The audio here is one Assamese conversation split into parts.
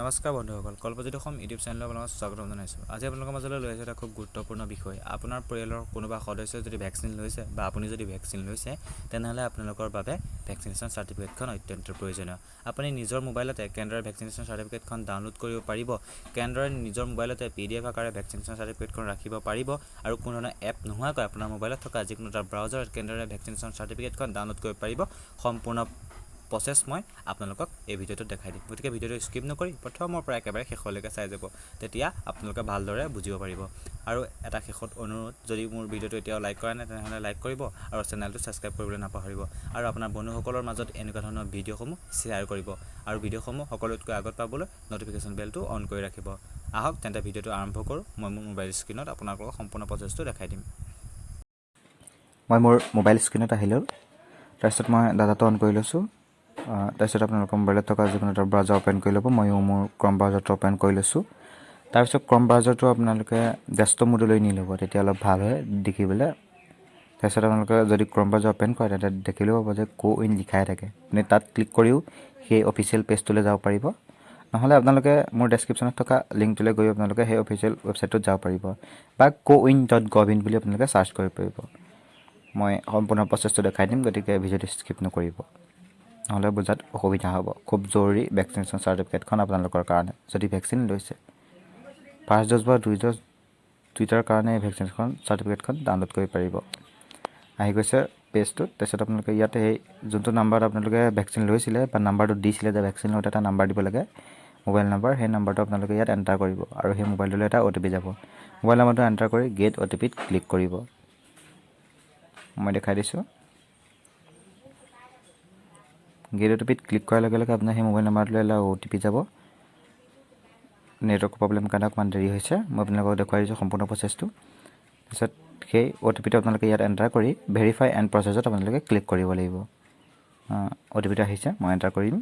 নমস্কাৰ বন্ধুসকল, কল্পজ্যোতি অসম ইউটিউব চেনেলৰ আপোনালোকক স্বাগতম জনাইছোঁ। আজি আপোনালোকৰ মাজলৈ লৈ আহিছোঁ এটা খুব গুৰুত্বপূৰ্ণ বিষয়। আপোনাৰ পৰিয়ালৰ কোনোবা সদস্যই যদি ভেকচিন লৈছে বা আপুনি যদি ভেকচিন লৈছে, তেনেহ'লে আপোনালোকৰ বাবে ভেকচিনেশ্যন চাৰ্টিফিকেটখন অত্যন্ত প্ৰয়োজনীয়। আপুনি নিজৰ মোবাইলতে কেনেদৰে ভেকচিনেশ্যন চাৰ্টিফিকেটখন ডাউনলোড কৰিব পাৰিব, কেনেদৰে নিজৰ মোবাইলতে পিডিএফ আকাৰে ভেকচিনেশ্যন চাৰ্টিফিকেটখন ৰাখিব পাৰিব আৰু কোনো ধৰণৰ এপ নোহোৱাকৈ আপোনাৰ মোবাইলত থকা যিকোনো এটা ব্ৰাউজাৰত কেনেদৰে ভেকচিনেশ্যন চাৰ্টিফিকেটখন ডাউনলোড কৰিব পাৰিব, সম্পূৰ্ণ প্ৰচেছ মই আপোনালোকক এই ভিডিঅ'টোত দেখাই দিম। গতিকে ভিডিঅ'টো স্কিপ নকৰি প্ৰথমৰ পৰা একেবাৰে শেষলৈকে চাই যাব, তেতিয়া আপোনালোকে ভালদৰে বুজিব পাৰিব। আৰু এটা শেষত অনুৰোধ, যদি মোৰ ভিডিঅ'টো এতিয়াও লাইক কৰা নাই, তেনেহ'লে লাইক কৰিব আৰু চেনেলটো ছাবস্ক্ৰাইব কৰিবলৈ নাপাহৰিব আৰু আপোনাৰ বন্ধুসকলৰ মাজত এনেকুৱা ধৰণৰ ভিডিঅ'সমূহ শ্বেয়াৰ কৰিব আৰু ভিডিঅ'সমূহ সকলোতকৈ আগত পাবলৈ ন'টিফিকেশ্যন বেলটো অন কৰি ৰাখিব। আহক তেন্তে ভিডিঅ'টো আৰম্ভ কৰোঁ। মই মোৰ মোবাইল স্ক্ৰীণত আপোনালোকক সম্পূৰ্ণ প্ৰচেছটো দেখাই দিম। মই মোৰ মোবাইল স্ক্ৰীণত আহিলোঁ। তাৰপিছত মই ডাটাটো অন কৰি লৈছোঁ। তাৰপিছত আপোনালোকৰ মোবাইলত থকা যিকোনো এটা ব্ৰাউজাৰ অ'পেন কৰি ল'ব। ময়ো মোৰ ক্ৰম ব্ৰাউজাৰটো অ'পেন কৰি লৈছোঁ। তাৰপিছত ক্ৰম ব্ৰাউজাৰটো আপোনালোকে ডেস্কটপ মোডলৈ নি ল'ব, তেতিয়া অলপ ভাল হয় দেখিবলৈ। তাৰপিছত আপোনালোকে যদি ক্ৰম ব্ৰাউজাৰ অ'পেন কৰে, তেতিয়া দেখিলেও পাব যে কো উইন লিখাই থাকে। আপুনি তাত ক্লিক কৰিও সেই অফিচিয়েল পেজটোলৈ যাব পাৰিব। নহ'লে আপোনালোকে মোৰ ডেছক্ৰিপশ্যনত থকা লিংকটোলৈ গৈ আপোনালোকে সেই অফিচিয়েল ৱেবছাইটটোত যাব পাৰিব বা cowin.gov in বুলি আপোনালোকে চাৰ্চ কৰিব পাৰিব। মই সম্পূৰ্ণ প্ৰচেছটো দেখাই দিম, গতিকে ভিডিঅ'টো স্কিপ নকৰিব, নহ'লে বুজাত অসুবিধা হ'ব। খুব জৰুৰী ভেকচিনেশ্যন চাৰ্টিফিকেটখন আপোনালোকৰ কাৰণে। যদি ভেকচিন লৈছে, ফাৰ্ষ্ট ড'জ বা দুই ড'জ, দুইটাৰ কাৰণে এই ভেকচিনেশ্যন চাৰ্টিফিকেটখন ডাউনলোড কৰিব পাৰিব। আহি গৈছে পেজটোত। তাৰপিছত আপোনালোকে ইয়াতে সেই যোনটো নাম্বাৰত আপোনালোকে ভেকচিন লৈছিলে বা নাম্বাৰটো দিছিলে যে ভেকচিন লওঁতে এটা নাম্বাৰ দিব লাগে, মোবাইল নাম্বাৰ, সেই নাম্বাৰটো আপোনালোকে ইয়াত এণ্টাৰ কৰিব আৰু সেই মোবাইলটোলৈ এটা অ' টি পি যাব। মোবাইল নাম্বাৰটো এণ্টাৰ কৰি গেট অ' টি পিত ক্লিক কৰিব। মই দেখাই দিছোঁ। গেট অ' টি পিত ক্লিক কৰাৰ লগে লগে আপোনাৰ সেই মোবাইল নাম্বাৰটোলৈ এটা অ' টি পি যাব। নেটৱৰ্ক প্ৰব্লেম কাৰণে অকণমান দেৰি হৈছে। মই আপোনালোকক দেখুৱাই দিছোঁ সম্পূৰ্ণ প্ৰচেছটো। তাৰপিছত সেই অ' টি পিটো আপোনালোকে ইয়াত এণ্টাৰ কৰি ভেৰিফাই এণ্ড প্ৰচেছত আপোনালোকে ক্লিক কৰিব লাগিব। অ' টি পিটো আহিছে, মই এণ্টাৰ কৰিম।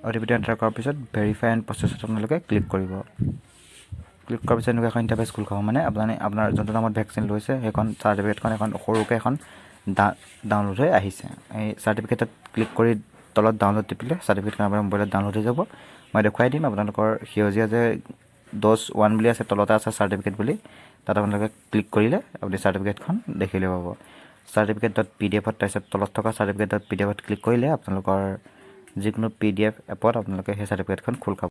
অ' টি পিটো এণ্টাৰ কৰাৰ পিছত ভেৰিফাই এণ্ড প্ৰচেছত আপোনালোকে ক্লিক কৰিব। ক্লিক কৰাৰ পিছত এনেকুৱা এখন ইণ্টাৰফেচ খোল খাব। মানে আপুনি আপোনাৰ যোনটো নামত ভেকচিন লৈছে, সেইখন চাৰ্টিফিকেটখন এখন সৰুকৈ এখন ডাউনলোড হৈ আহিছে। এই চাৰ্টিফিকেটত ক্লিক কৰি তলত ডাউনলোড টিপিলে চাৰ্টিফিকেটখন আপোনাৰ মোবাইলত ডাউনলোড হৈ যাব। মই দেখুৱাই দিম। আপোনালোকৰ সেউজীয়া যে ড'জ ওৱান বুলি আছে, তলতে আছে চাৰ্টিফিকেট বুলি, তাত আপোনালোকে ক্লিক কৰিলে আপুনি চাৰ্টিফিকেটখন দেখিবলৈ পাব চাৰ্টিফিকেট.পিডিএফত। তাৰপিছত তলত থকা চাৰ্টিফিকেট.পিডিএফত ক্লিক কৰিলে আপোনালোকৰ যিকোনো পিডিএফ এপত আপোনালোকে সেই চাৰ্টিফিকেটখন খোল খাব।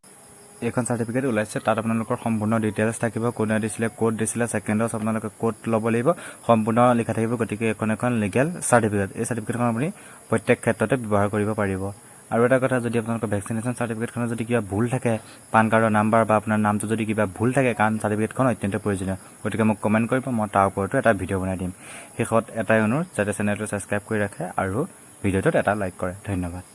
এইখন চাৰ্টিফিকেট ওলাইছে, তাত আপোনালোকৰ সম্পূৰ্ণ ডিটেইলছ থাকিব। কোনে দিছিলে, ক'ত দিছিলে, ছেকেণ্ড ড'জ আপোনালোকে ক'ত ল'ব লাগিব, সম্পূৰ্ণ লিখা থাকিব। গতিকে এইখন এখন লিগেল চাৰ্টিফিকেট। এই চাৰ্টিফিকেটখন আপুনি প্ৰত্যেক ক্ষেত্ৰতে ব্যৱহাৰ কৰিব পাৰিব। আৰু এটা কথা, যদি আপোনালোকৰ ভেকচিনেশ্যন চাৰ্টিফিকেটখনত যদি কিবা ভুল থাকে, পান কাৰ্ডৰ নাম্বাৰ বা আপোনাৰ নামটো যদি কিবা ভুল থাকে, কাৰণ চাৰ্টিফিকেটখন অত্যন্ত প্ৰয়োজনীয়, গতিকে মোক কমেণ্ট কৰিব, মই তাৰ ওপৰতো এটা ভিডিঅ' বনাই দিম। শেষত এটাই অনুৰোধ, যাতে চেনেলটো ছাবস্ক্ৰাইব কৰি ৰাখে আৰু ভিডিঅ'টোত এটা লাইক কৰে। ধন্যবাদ।